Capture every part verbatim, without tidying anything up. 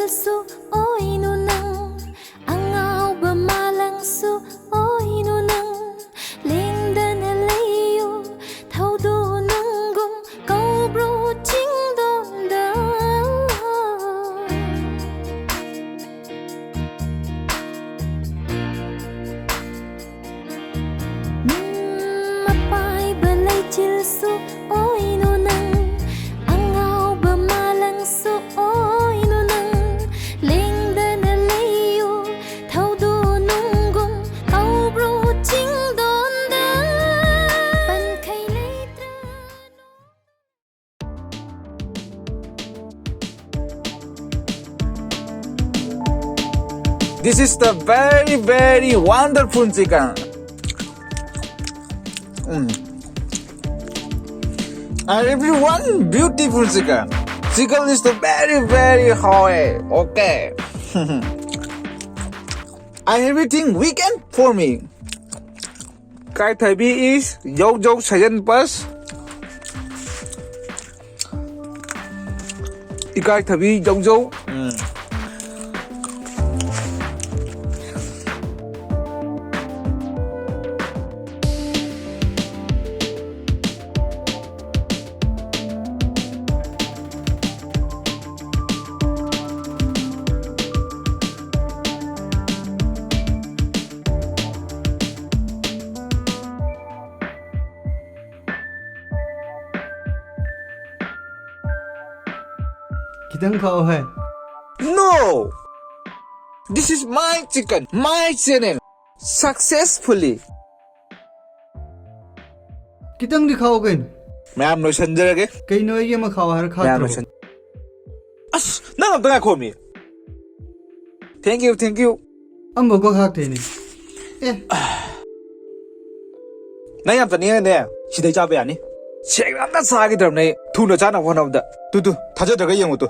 ꯁꯨ ꯑꯣꯏꯅꯨ ꯅꯪ, ꯑꯉꯥꯎꯕ ꯃꯥꯂꯪꯁꯨ ꯑꯣꯏꯅꯨ ꯅꯪ, ꯂꯦꯡꯗꯅ ꯂꯩꯌꯨ ꯊꯧꯗꯣ ꯅꯨꯡꯒꯨꯝ ꯀꯧꯕ꯭ꯔꯣ ꯆꯤꯡꯗꯣꯟꯗ꯫ ꯎꯝ, ꯃꯄꯥꯏꯕ ꯂꯩꯆꯤꯜꯁꯨ ꯑꯣꯏꯅꯨ ꯅꯪ, ꯑꯉꯥꯎꯕ ꯃꯥꯂꯪꯁꯨ ꯑꯣꯏꯅꯨ ꯅꯪ, ꯂꯦꯡꯗꯅ ꯂꯩꯌꯨ ꯊꯧꯗꯣ ꯅꯨꯡꯒꯨꯝ ꯀꯧꯕ꯭ꯔꯣ ꯆꯤꯡꯗꯣꯟꯗ꯫ ꯄꯟꯈꯩ ꯂꯩꯇ꯭ꯔ This is the very, very wonderful chicken. Mm. And everyone, beautiful chicken. Chicken is the very, very high. Okay. And everything weekend for me. Kai Thaibi is Jojo Sayan Pass. Ikai Thabi Jojo. Mm. ꯈꯤꯇꯪ ꯈꯥꯛꯑꯣ ꯍꯦ꯫ No! This is my chicken, my channel. Successfully. ꯈꯤꯇꯪꯗꯤ ꯈꯥꯛꯑꯣ ꯀꯩꯅꯣ꯫ ꯃꯌꯥꯝ ꯂꯣꯏꯁꯟꯖꯔꯒꯦ꯫ ꯀꯩꯅꯣ ꯑꯩꯒꯤ ꯑꯃ ꯈꯥꯛꯑꯣ ꯍꯥꯏꯔ ꯃꯌꯥꯝ ꯈꯥꯛꯇ꯭ꯔꯕꯣ? ꯂꯣꯏꯁꯟ-, ꯑꯁ, ꯅꯪ ꯑꯝꯇ ꯉꯥꯏꯈꯣꯃꯤ꯫ Thank you, thank you. ꯑꯃꯐꯥꯎꯕ ꯈꯥꯛꯇꯦꯅꯦ꯫ ꯑꯦ꯫ ꯅꯪ ꯌꯥꯝ ꯆꯠꯅꯤꯡꯉꯒꯅꯦ, ꯁꯤꯗꯩ ꯆꯥꯕ ꯌꯥꯅꯤ꯫ ꯁꯦꯡꯅ ꯑꯝꯇ ꯆꯥꯈꯤꯗ꯭ꯔꯕꯅꯦ ꯑꯩ, ꯊꯨꯅ ꯆꯥꯅꯕ ꯍꯣꯠꯅꯕꯗ꯫ ꯇꯨ, ꯇꯨ, ꯊꯥꯖꯗ꯭ꯔꯒ ꯌꯦꯡꯉꯨ ꯇꯨ꯫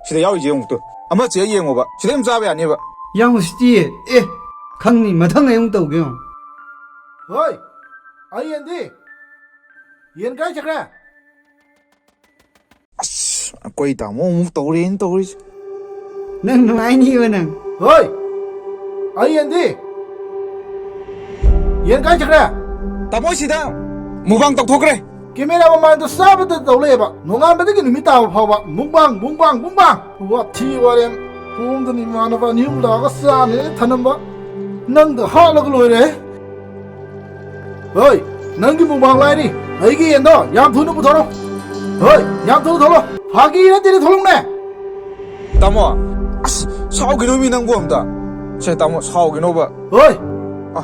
ꯁꯤꯗ ꯌꯥꯎꯔꯤꯁꯦ ꯌꯦꯡꯉꯨ ꯇꯨ꯫ ꯑꯃ ꯆꯦ ꯌꯦꯡꯉꯣꯕ꯫ ꯁꯤꯗꯩ ꯑꯗꯨꯝ ꯆꯥꯕ ꯌꯥꯅꯤꯕ꯫ ꯌꯥꯝ ꯎꯁꯤꯠꯇꯤꯌꯦ꯫ ꯑꯦ, ꯈꯪꯅꯤ, ꯃꯊꯪ ꯑꯩ ꯑꯃꯨꯛ ꯇꯧꯒꯦ ꯌꯦꯡꯉꯣ꯫ ꯍꯣꯏ, ꯑꯩ ꯌꯦꯟꯗꯤ? ꯌꯦꯟ ꯀꯥꯏ ꯆꯠꯈ꯭ꯔꯦ? ꯑꯁ, ꯑꯩꯈꯣꯏ ꯇꯥꯃꯣ ꯑꯃꯨꯛ ꯇꯧꯔꯦꯅ ꯇꯧꯔꯤꯁꯦ꯫ ꯅꯪ ꯅꯨꯡꯉꯥꯏꯅꯤꯕ ꯅꯪ꯫ ꯍꯣꯏ, ꯑꯩ ꯌꯦꯟꯗꯤ? ꯌꯦꯟ ꯀꯥꯏ ꯆꯠꯈ꯭ꯔꯦ? ꯇꯥꯃꯣ, ꯁꯤꯗ ꯃꯨꯛꯕꯥꯡ ꯇꯧꯊꯣꯛꯈ꯭ꯔꯦ꯫ ꯀꯦꯃꯦꯔꯥ ꯃꯃꯥꯡꯗ ꯆꯥꯕꯗ ꯇꯧ ꯂꯩꯌꯦꯕ, ꯅꯣꯡꯉꯥꯟꯕꯗꯒꯤ ꯅꯨꯃꯤꯠ ꯇꯥꯕ ꯐꯥꯎꯕ ꯃꯨꯛꯕꯥꯡ, ꯃꯨꯛꯕꯥꯡ, ꯃꯨꯛꯕꯥꯡ꯫ ꯋꯥꯊꯤ ꯋꯥꯔꯦꯝ꯫ ꯁꯣꯝꯗꯅ ꯏꯃꯥꯟꯅꯕ ꯑꯅꯤ ꯑꯍꯨꯝ ꯂꯥꯛꯑꯒ ꯆꯥꯅꯦꯅ ꯊꯅꯝꯕ, ꯅꯪꯗ ꯍꯥꯠꯂꯒ ꯂꯣꯏꯔꯦ꯫ ꯍꯣꯏ, ꯅꯪꯒꯤ ꯃꯨꯛꯕꯥꯡ ꯂꯥꯏꯔꯤ, ꯑꯩꯒꯤ ꯌꯦꯟꯗꯣ ꯌꯥꯝ ꯊꯨꯅ ꯄꯨꯊꯣꯔꯛꯑꯣ꯫ ꯍꯣꯏ, ꯌꯥꯝ ꯊꯨꯅ ꯊꯣꯛꯂꯛꯑꯣ꯫ ꯐꯥꯒꯤ ꯅꯠꯇꯦꯅꯦ, ꯊꯣꯛꯂꯛꯅꯦ꯫ ꯇꯥꯃꯣ, ꯑꯁ, ꯁꯥꯎꯈꯤꯅꯣ ꯃꯤ ꯅꯪꯕꯨ ꯑꯝꯇ꯫ ꯁꯦ, ꯇꯥꯃꯣ, ꯁꯥꯎꯈꯤꯅꯣꯕ꯫ ꯍꯣꯏ꯫ ꯑ,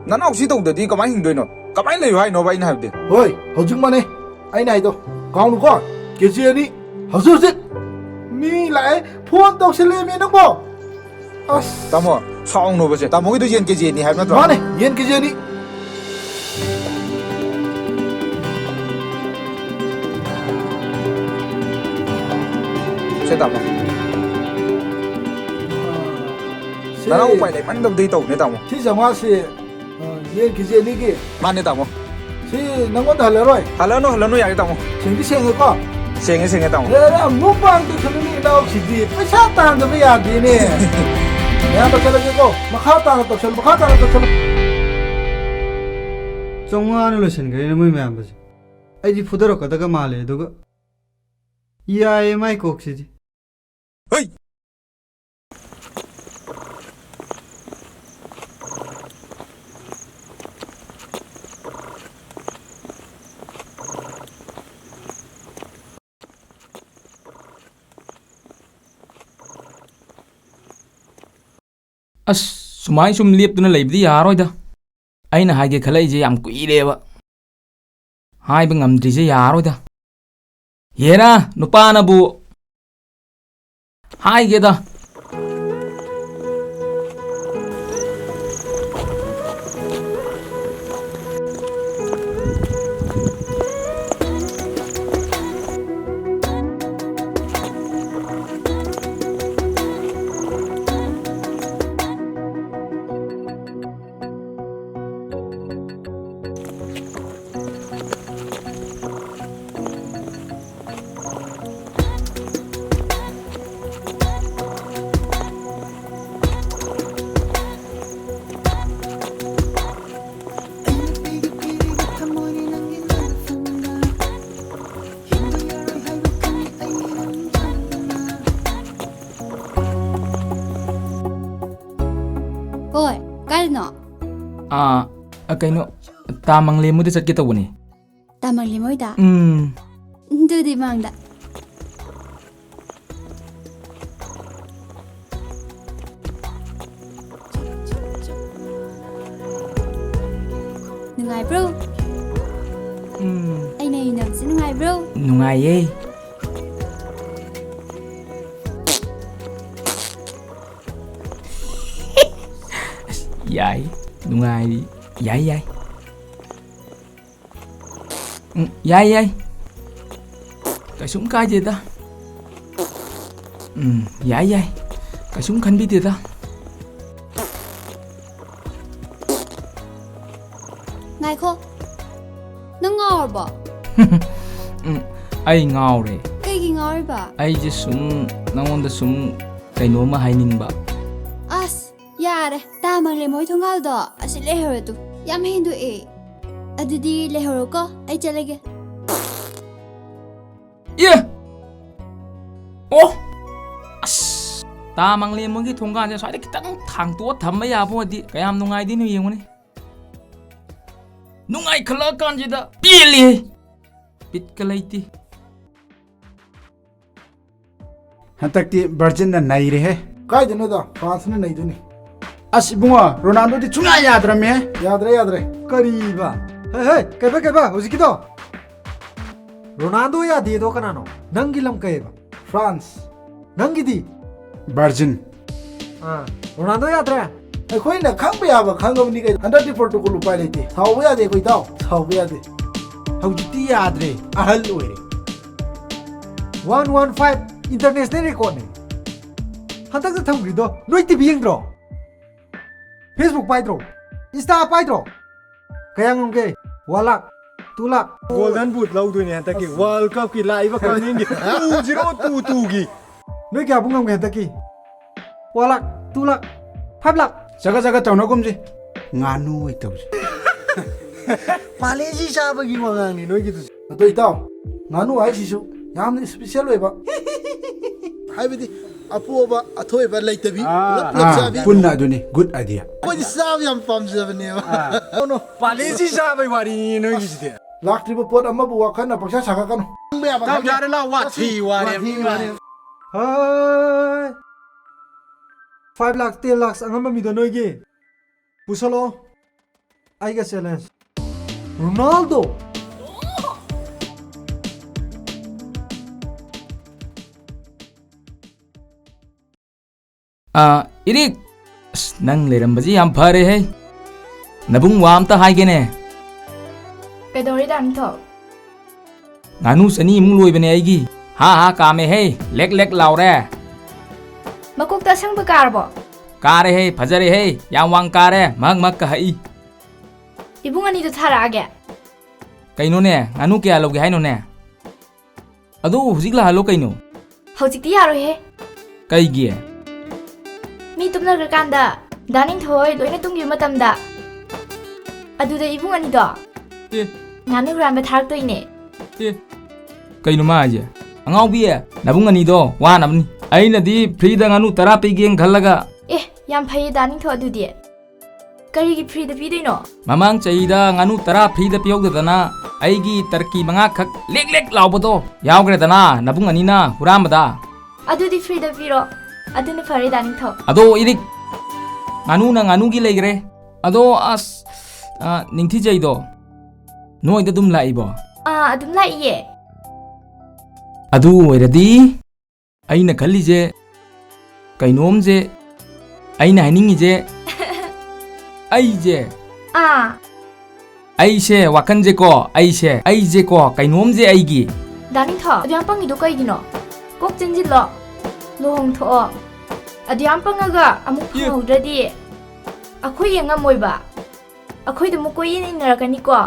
ꯅꯅꯥꯎ ꯁꯤ ꯇꯧꯗꯗꯤ ꯀꯃꯥꯏꯅ ꯍꯤꯡꯗꯣꯏꯅꯣ? ꯀꯃꯥꯏꯅ ꯂꯩꯌꯨ ꯍꯥꯏꯅꯣꯕ ꯑꯩꯅ ꯍꯥꯏꯕꯗꯤ? ꯍꯣꯏ, ꯍꯧꯖꯤꯛ ꯃꯥꯟꯅꯩ ꯑꯩꯅ ꯍꯥꯏꯗꯣ꯫ ꯀꯥꯎꯅꯨꯀꯣ, ꯀꯦ ꯖꯤ ꯑꯅꯤ, ꯍꯧꯖꯤꯛ ꯍꯧꯖꯤꯛ꯫ ꯃꯤ ꯂꯥꯛꯑꯦ, ꯐꯣꯟ ꯇꯧꯁꯤꯜꯂꯛꯑꯦꯃꯤ ꯅꯪꯕꯣ꯫ ꯑꯁ꯫ ꯇꯥꯃꯣ, ꯁꯥꯎꯅꯣꯕꯁꯦ꯫ ꯇꯥꯃꯣꯒꯤꯗꯣ ꯌꯦꯟ ꯀꯦ ꯖꯤ ꯑꯅꯤ ꯍꯥꯏꯕ ꯅꯠꯇ꯭ꯔꯣ? ꯃꯥꯅꯦ, ꯌꯦꯟ ꯀꯦ ꯖꯤ ꯑꯅꯤ꯫ ꯁꯦ, ꯇꯥꯃꯣ꯫ ꯁꯤ ꯅꯅꯥꯎ ꯎꯄꯥꯏ ꯂꯩꯃꯟꯗꯕꯗꯒꯤ ꯇꯧꯕꯅꯦ, ꯇꯥꯃꯣ꯫ ꯁꯤ ꯆꯥꯝꯃꯉꯥꯁꯤ ꯑ, ꯌꯦꯟ ꯀꯦ ꯖꯤ ꯑꯅꯤꯒꯤ꯫ ꯃꯥꯅꯦ, ꯇꯥꯃꯣ꯫ ꯁꯤ ꯅꯪꯉꯣꯟꯗ ꯍꯜꯂꯔꯣꯏ? ꯍꯜꯂꯅꯨ, ꯍꯜꯂꯅꯨ, ꯌꯥꯔꯦ, ꯇꯥꯃꯣ꯫ ꯁꯦꯡꯗꯤ ꯁꯦꯡꯉꯦꯀꯣ? ꯁꯦꯡꯉꯦ, ꯁꯦꯡꯉꯦ, ꯇꯥꯃꯣ꯫ ꯑꯦ, ꯑꯃꯨꯛ ꯄꯥꯡ ꯇꯧꯁꯜꯂꯨꯅꯤ, ꯏꯅꯥꯎꯁꯤꯗꯤ꯫ ꯄꯩꯁꯥ ꯇꯥꯟꯗꯕ ꯌꯥꯗꯦꯅꯦ꯫ ꯃꯌꯥꯝ ꯇꯧꯁꯜꯂꯒꯦꯀꯣ? ꯃꯈꯥ ꯇꯥꯅ ꯇꯧꯁꯜꯂꯨ, ꯃꯈꯥ ꯇꯥꯅ ꯇꯧꯁꯜꯂꯨ꯫ ꯆꯥꯝꯃꯉꯥꯅ ꯂꯣꯏꯁꯤꯟꯈ꯭ꯔꯦꯅꯦ ꯃꯣꯏ ꯃꯌꯥꯝꯕꯁꯦ꯫ ꯑꯩꯗꯤ ꯐꯨꯗꯔꯛꯀꯗꯒ ꯃꯥꯜꯂꯦ, ꯑꯗꯨꯒ ꯌꯥꯏꯌꯦ ꯃꯥꯏ ꯀꯣꯛꯁꯤꯗꯤ꯫ ꯍꯩ! ꯑꯁ, ꯁꯨꯃꯥꯏ ꯁꯨꯝ ꯂꯦꯞꯇꯨꯅ ꯂꯩꯕꯗꯤ ꯌꯥꯔꯣꯏꯗ꯫ ꯑꯩꯅ ꯍꯥꯏꯒꯦ ꯈꯜꯂꯛꯏꯁꯦ ꯌꯥꯝ ꯀꯨꯏꯔꯦꯕ꯫ ꯍꯥꯏꯕ ꯉꯝꯗ꯭ꯔꯤꯁꯦ ꯌꯥꯔꯣꯏꯗ꯫ ꯍꯦꯔꯥ, ꯅꯨꯄꯥꯅꯕꯨ ꯍꯥꯏꯒꯦꯗ꯫ ꯑꯥ, ꯑ, ꯀꯩꯅꯣ, ꯇꯥ ꯃꯪꯂꯦꯝ ꯍꯣꯏꯗ ꯆꯠꯀꯦ ꯇꯧꯕꯅꯦ꯫ ꯇꯥ ꯃꯪꯂꯦꯝ ꯍꯣꯏꯗ? ꯎꯝ꯫ ꯑꯗꯨꯗꯤ ꯃꯥꯡꯗ꯫ ꯅꯨꯡꯉꯥꯏꯕ꯭ꯔꯣ? ꯎꯝ꯫ ꯑꯩꯅ ꯏꯟꯅꯕꯁꯤ ꯅꯨꯡꯉꯥꯏꯕ꯭ꯔꯣ? ꯅꯨꯡꯉꯥꯏꯌꯦ꯫ ꯑꯁ, ꯌꯥꯏ꯫ ꯅꯨꯡꯉꯥꯏꯔꯤ꯫ ꯌꯥꯏ, ꯌꯥꯏ꯫ ꯎꯝ, ꯌꯥꯏ, ꯌꯥꯏ꯫ ꯀꯩꯁꯨꯝ ꯀꯥꯏꯗꯦꯗ꯫ ꯎꯝ, ꯌꯥꯏ, ꯌꯥꯏ꯫ ꯀꯩꯁꯨꯝ ꯈꯟꯕꯤꯗꯦꯗ꯫ ꯉꯥꯏꯈꯣ꯫ ꯅꯪ ꯉꯥꯎꯔꯕꯣ? ꯎꯝ, ꯑꯩ ꯉꯥꯎꯔꯦ꯫ ꯀꯩꯒꯤ ꯉꯥꯎꯔꯤꯕ? ꯑꯩꯁꯦ ꯁꯨꯝ ꯅꯉꯣꯟꯗ ꯁꯨꯝ ꯀꯩꯅꯣꯝꯃ ꯍꯥꯏꯅꯤꯡꯕ꯫ ꯑꯁ, ꯌꯥꯔꯦ, ꯇꯥ ꯃꯪꯂꯦꯝ ꯍꯣꯏ ꯊꯣꯡꯒꯥꯜꯗꯣ ꯑꯁꯤ ꯂꯩꯍꯧꯔꯣ ꯇꯨ꯫ ꯌꯥꯝ ꯍꯦꯟꯗꯣꯛꯑꯦ꯫ ꯑꯗꯨꯗꯤ ꯂꯩꯍꯧꯔꯣꯀꯣ, ꯑꯩ ꯆꯠꯂꯒꯦ꯫ ꯑꯦ! ꯑꯣ! ꯑꯁ! ꯇꯥ ꯃꯪꯂꯦꯝ ꯍꯣꯏꯒꯤ ꯊꯣꯡꯒꯥꯜꯁꯦ ꯁ꯭ꯋꯥꯏꯗ ꯈꯤꯇꯪ ꯊꯥꯡꯇꯣꯛꯑ ꯊꯝꯕ ꯌꯥꯕ ꯑꯣꯏꯔꯗꯤ ꯀꯌꯥꯝ ꯅꯨꯡꯉꯥꯏꯗꯣꯏꯅꯣ ꯌꯦꯡꯉꯨꯅꯦ꯫ ꯅꯨꯡꯉꯥꯏꯈꯠꯂꯛꯑꯀꯥꯟꯁꯤꯗ ꯄꯦꯜꯂꯦꯍꯦ! ꯕꯤꯠꯀ ꯂꯩꯇꯦ꯫ ꯍꯟꯗꯛꯇꯤ ꯕ꯭ꯔꯥꯖꯤꯜꯅ ꯅꯩꯔꯦꯍꯦ꯫ ꯀꯥꯏꯗꯅꯣꯗ, ꯐ꯭ꯔꯥꯟꯁꯅ ꯅꯩꯗꯣꯏꯅꯤ꯫ ꯑꯁ ꯏꯕꯨꯡꯉꯣ, ꯔꯣꯅꯥꯜꯗꯣꯗꯤ ꯁꯨꯡꯌꯥ ꯌꯥꯗ꯭ꯔꯃꯦ꯫ ꯌꯥꯗ꯭ꯔꯦ, ꯌꯥꯗ꯭ꯔꯦ꯫ ꯀꯔꯤꯕ? ꯍꯦ, ꯍꯦ, ꯀꯩꯕ, ꯀꯩꯕ, ꯍꯧꯖꯤꯛꯀꯤꯗꯣ? ꯔꯣꯅꯥꯜꯗꯣ ꯌꯥꯗꯦꯗꯣ ꯀꯅꯥꯅꯣ? ꯅꯪꯒꯤ ꯂꯝ ꯀꯩꯕ? ꯐ꯭ꯔꯥꯟꯁ꯫ ꯅꯪꯒꯤꯗꯤ? ꯕ꯭ꯔꯥꯖꯤꯜ꯫ ꯑꯥ, ꯔꯣꯅꯥꯜꯗꯣ ꯌꯥꯗ꯭ꯔꯦ? ꯑꯩꯈꯣꯏꯅ ꯈꯪꯕ ꯌꯥꯕ ꯈꯪꯉꯕꯅꯤ ꯀꯩꯅꯣ꯫ ꯍꯟꯗꯛꯇꯤ ꯄꯣꯔꯇꯨꯒꯜ ꯎꯄꯥꯏ ꯂꯩꯇꯦ꯫ ꯁꯥꯎꯕ ꯌꯥꯗꯦ ꯑꯩꯈꯣꯏ ꯏꯇꯥꯎ, ꯁꯥꯎꯕ ꯌꯥꯗꯦ꯫ ꯍꯧꯖꯤꯛꯇꯤ ꯌꯥꯗ꯭ꯔꯦ, ꯑꯍꯜ ꯑꯣꯏꯔꯦ꯫ One one five international recordꯅꯦ꯫ ꯍꯟꯗꯛꯇ ꯊꯝꯈ꯭ꯔꯤꯗꯣ ꯅꯣꯏ ꯇꯤ ꯚꯤ ꯌꯦꯡꯗ꯭ꯔꯣ? Facebook ꯄꯥꯏꯗ꯭ꯔꯣ? Insta ꯄꯥꯏꯗ꯭ꯔꯣ? ꯀꯌꯥ ꯉꯝꯒꯦ? One lakh, two lakh? Golden Boot ꯂꯧꯗꯣꯏꯅꯦ ꯍꯟꯗꯛꯀꯤ ꯑꯁ꯫ World Cupꯀꯤ ꯂꯥꯛꯏꯕ comingꯒꯤ two zero two twoꯒꯤ꯫ ꯅꯣꯏ ꯀꯌꯥꯕꯨ ꯉꯝꯒꯦ ꯍꯟꯗꯛꯀꯤ? One lakh, two lakh, five lakh? ꯆꯒꯠ ꯆꯒꯠ ꯇꯧꯅꯒꯨꯝꯁꯤ꯫ ꯉꯥꯅꯨ ꯑꯣꯏ ꯇꯧꯁꯤ꯫ ꯄꯥꯂꯦꯖꯤ ꯆꯥꯕꯒꯤ ꯋꯥꯉꯥꯡꯅꯤ ꯅꯣꯏꯒꯤꯗꯨꯁꯨ꯫ ꯑꯗꯣ ꯏꯇꯥꯎ, ꯉꯥꯅꯨ ꯍꯥꯏꯁꯤꯁꯨ ꯌꯥꯝꯅ special ꯑꯣꯏꯕ꯫ ꯍꯥꯏꯕꯗꯤ ꯑꯄꯣꯕ ꯑꯊꯣꯏꯕ ꯂꯩꯇꯕꯤ, ꯑꯥ꯫ ꯄꯨꯂꯞ ꯄꯨꯂꯞ ꯑꯥ, ꯆꯥꯕꯤ꯫ ꯄꯨꯟꯅ ꯑꯗꯨꯅꯤ꯫ Good idea꯫ ꯑꯩꯈꯣꯏꯗꯤ ꯆꯥꯕ ꯌꯥꯝ ꯄꯥꯝꯖꯕꯅꯦꯕ꯫ ꯑꯥ꯫ ꯀꯩꯅꯣ? ꯄꯥꯂꯦꯁꯤ ꯆꯥꯕꯩ ꯋꯥꯔꯤꯅꯤ ꯅꯣꯏꯒꯤꯁꯤꯗꯤ꯫ ꯂꯥꯛꯇ꯭ꯔꯤꯕ ꯄꯣꯠ ꯑꯃꯕꯨ ꯋꯥꯈꯜꯅ ꯄꯪꯁꯥ ꯁꯥꯒꯠꯀꯅꯨ꯫ ꯈꯪꯕ ꯌꯥꯕ ꯇꯞ ꯈꯪꯗꯦ꯫ ꯌꯥꯔꯦ, ꯂꯥꯎ, ꯋꯥꯊꯤ ꯋꯥꯔꯦꯝ꯫ ꯋꯥꯊꯤ ꯋꯥꯔꯦꯝ꯫ ꯍꯥꯏ꯫ Five lakh, ten lakh ꯑꯉꯝꯕ ꯃꯤꯗꯣ ꯅꯣꯏꯒꯤ꯫ ꯄꯨꯁꯜꯂꯛꯑꯣ꯫ ꯑꯩꯒ challenge꯫ ꯔꯣꯅꯥꯜꯗꯣ꯫ ꯑꯥ, ꯏꯔꯤꯛ! ꯑꯁ, ꯅꯪ ꯂꯩꯔꯝꯕꯁꯤ ꯌꯥꯝ ꯐꯔꯦꯍꯦ꯫ ꯅꯕꯨꯡ ꯋꯥ ꯑꯝꯇ ꯍꯥꯏꯒꯦꯅꯦ꯫ ꯀꯩꯗꯧꯔꯦ, ꯗꯥ ꯅꯤꯡꯊꯧ? ꯉꯥꯅꯨ ꯆꯅꯤꯃꯨꯛ ꯂꯣꯏꯕꯅꯦ ꯑꯩꯒꯤ꯫ ꯍꯥ ꯍꯥ ꯀꯥꯝꯃꯦꯍꯦ, ꯂꯦꯛ ꯂꯦꯛ ꯂꯥꯎꯔꯦ꯫ ꯃꯀꯣꯛꯇ ꯑꯁꯪꯕ ꯀꯥꯔꯕꯣ? ꯀꯥꯔꯦꯍꯦ, ꯐꯖꯔꯦꯍꯦ, ꯌꯥꯝ ꯋꯥꯡ ꯀꯥꯔꯦ, ꯃꯍꯛ ꯃꯍꯛ ꯀꯥꯍꯛꯏ꯫ ꯏꯕꯨꯡ ꯑꯅꯤꯗꯨ ꯊꯥꯔꯛꯑꯒꯦ꯫ ꯀꯩꯅꯣꯅꯦ, ꯉꯥꯅꯨ ꯀꯌꯥ ꯂꯧꯒꯦ ꯍꯥꯏꯅꯣꯅꯦ? ꯑꯗꯨ ꯍꯧꯖꯤꯛ ꯂꯥꯛꯍꯜꯂꯣ ꯀꯩꯅꯣ꯫ ꯍꯧꯖꯤꯛꯇꯤ ꯌꯥꯔꯣꯏꯍꯦ꯫ ꯀꯩꯒꯤ? ꯃꯤ ꯇꯨꯝꯅꯈ꯭ꯔꯀꯥꯟꯗ, ꯗꯥ ꯅꯤꯡꯊꯧ ꯍꯣꯏ ꯂꯣꯏꯅ ꯇꯨꯝꯈꯤꯕ ꯃꯇꯝꯗ, ꯑꯗꯨꯗ ꯏꯕꯨꯡ ꯑꯅꯤꯗꯣ ꯑꯦ꯫ ꯉꯥꯅꯨ ꯍꯨꯔꯥꯟꯕ ꯊꯥꯔꯛꯇꯣꯏꯅꯦ꯫ ꯑꯦ, ꯀꯩꯅꯣ ꯃꯥ ꯍꯥꯏꯁꯦ? ꯑꯉꯥꯎꯕꯤ, ꯅꯕꯨꯡ ꯑꯅꯤꯗꯣ ꯋꯥꯅꯕꯅꯤ꯫ ꯑꯩꯅꯗꯤ free ꯗ ꯉꯥꯅꯨ ꯇꯔꯥ ꯄꯤꯒꯦꯅ ꯈꯜꯂꯒ꯫ ꯑꯦ, ꯌꯥꯝ ꯐꯩꯌꯦ ꯗꯥ ꯅꯤꯡꯊꯧ ꯑꯗꯨꯗꯤ꯫ ꯀꯔꯤꯒꯤ free ꯗ ꯄꯤꯗꯣꯏꯅꯣ? ꯃꯃꯥꯡ ꯆꯍꯤꯗ ꯉꯥꯅꯨ ꯇꯔꯥ free ꯗ ꯄꯤꯍꯧꯗꯗꯅ ꯑꯩꯒꯤ ꯇꯔꯀꯤ ꯃꯉꯥꯈꯛ ꯂꯦꯛ ꯂꯦꯛ ꯂꯥꯎꯕꯗꯣ ꯌꯥꯎꯈ꯭ꯔꯦꯗꯅ ꯅꯕꯨꯡ ꯑꯅꯤꯅ ꯍꯨꯔꯥꯟꯕꯗ꯫ ꯑꯗꯨꯗꯤ free ꯗ ꯄꯤꯔꯣ꯫ ꯑꯗꯨꯅ ꯐꯔꯦ ꯗꯥ ꯅꯤꯡꯊꯧ꯫ ꯑꯗꯣ ꯏꯔꯤꯛ, ꯉꯥꯅꯨꯅ ꯉꯥꯅꯨꯒꯤ ꯂꯩꯈ꯭ꯔꯦ꯫ ꯑꯗꯣ ꯑꯁ, ꯑ, ꯅꯤꯡꯊꯤꯖꯩꯗꯣ ꯅꯣꯏꯗ ꯑꯗꯨꯝ ꯂꯥꯛꯏꯕꯣ? ꯑꯥ, ꯑꯗꯨꯝ ꯂꯥꯛꯏꯌꯦ꯫ ꯑꯗꯨ ꯑꯣꯏꯔꯗꯤ ꯑꯩꯅ ꯈꯜꯂꯤꯁꯦ ꯀꯩꯅꯣꯝꯁꯦ, ꯑꯩꯅ ꯍꯥꯏꯅꯤꯡꯉꯤꯁꯦ, ꯑꯩꯁꯦ, ꯑꯥ꯫ ꯑꯩꯁꯦ ꯋꯥꯈꯜꯁꯦꯀꯣ, ꯑꯩꯁꯦ, ꯑꯩꯁꯦꯀꯣ ꯀꯩꯅꯣꯝꯁꯦ ꯑꯩꯒꯤ꯫ ꯗꯥ ꯅꯤꯡꯊꯧ, ꯑꯗꯨ ꯌꯥꯝ ꯄꯪꯉꯤꯗꯣ ꯀꯩꯒꯤꯅꯣ? ꯀꯣꯛ ꯆꯦꯟꯁꯤꯜꯂꯣ, ꯂꯨꯍꯣꯡꯊꯣꯛꯑꯣ꯫ ꯑꯗꯨ ꯌꯥꯝ ꯄꯪꯉꯒ ꯑꯃꯨꯛ ꯏ꯫ ꯐꯪꯍꯧꯗ꯭ꯔꯗꯤ ꯑꯩꯈꯣꯏ ꯌꯦꯡ ꯉꯝꯃꯣꯏꯕ꯫ ꯑꯩꯈꯣꯏꯗ ꯑꯃꯨꯛ ꯀꯣꯏꯌꯦꯡ ꯌꯦꯡꯅꯔꯛꯀꯅꯤꯀꯣ꯫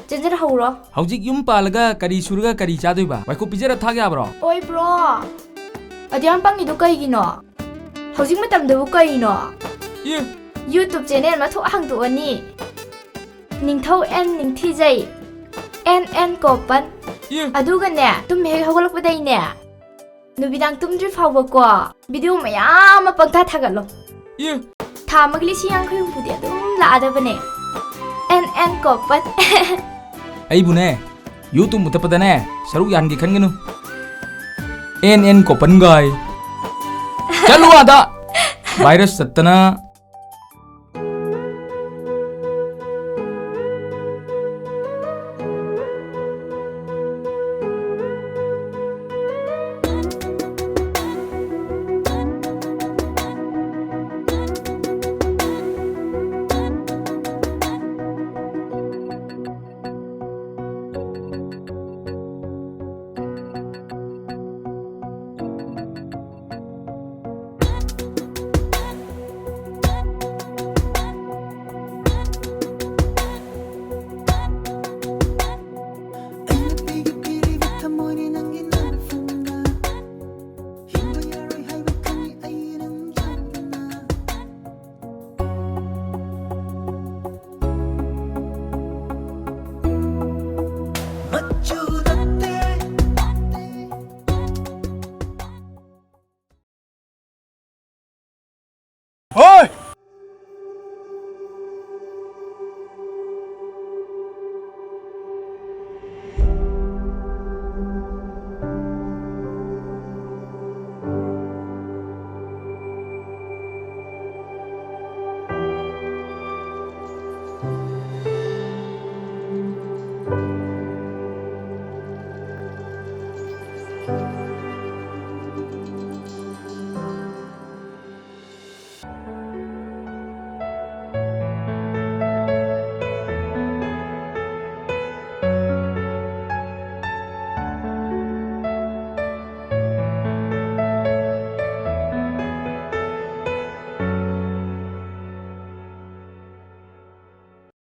ꯆꯦꯟꯖꯔ ꯍꯧꯔꯣ꯫ ꯍꯧꯖꯤꯛ ꯌꯨꯝ ꯄꯥꯜꯂꯒ ꯀꯔꯤ ꯁꯨꯔꯒ ꯀꯔꯤ ꯆꯥꯗꯣꯏꯕ? ꯋꯥꯏꯀꯨꯞ ꯄꯤꯖꯔ ꯊꯥꯛ ꯌꯥꯕ꯭ꯔꯣ? ꯑꯣꯏ ꯕ꯭ꯔꯣ, ꯑꯗꯨ ꯌꯥꯝ ꯄꯪꯉꯤꯗꯣ ꯀꯩꯒꯤꯅꯣ? ꯍꯧꯖꯤꯛ ꯃꯇꯝꯗꯕꯨ ꯀꯩꯅꯣ? ꯏ꯫ YouTube channel ꯑꯃ ꯊꯣꯛ ꯍꯥꯡꯗꯣꯛꯑꯅꯤ꯫ ꯅꯤꯡꯊꯧ and ꯅꯤꯡꯊꯤꯖꯩ, and N coupon. E. ꯑꯗꯨꯒꯅꯦ, ꯇꯨꯝ ꯍꯦꯛ ꯍꯧꯒꯠꯂꯛꯄꯗꯩꯅꯦ, ꯅꯨꯃꯤꯗꯥꯡ ꯇꯨꯝꯗ꯭ꯔꯤ ꯐꯥꯎꯕꯀꯣ ꯚꯤꯗꯤꯑꯣ ꯃꯌꯥꯝ ꯑꯃ ꯄꯪꯊꯥ ꯊꯥꯒꯠꯂꯣ꯫ ꯏ! ꯊꯥ ꯑꯃꯒꯤ ꯂꯤꯁꯤꯡ ꯌꯥꯡꯈꯩ ꯍꯨꯝꯐꯨꯗꯤ ꯑꯗꯨꯝ ꯂꯥꯛꯑꯗꯕꯅꯦ꯫ ꯑꯦꯟ ꯑꯦꯟ ꯀꯣꯄꯟ꯫ ꯑꯩꯕꯨꯅꯦ, YouTube ꯃꯨꯊꯠꯄꯗꯅꯦ ꯁꯔꯨꯛ ꯌꯥꯍꯟꯒꯦ ꯈꯟꯒꯅꯨ꯫ ꯑꯦꯟ ꯑꯦꯟ ꯀꯣꯄꯟ ꯒꯥꯏ꯫ ꯆꯠꯂꯨ ꯑꯥꯗ! ꯚꯥꯏꯔꯁ ꯆꯠꯇꯅ꯫ ꯍꯣꯏ!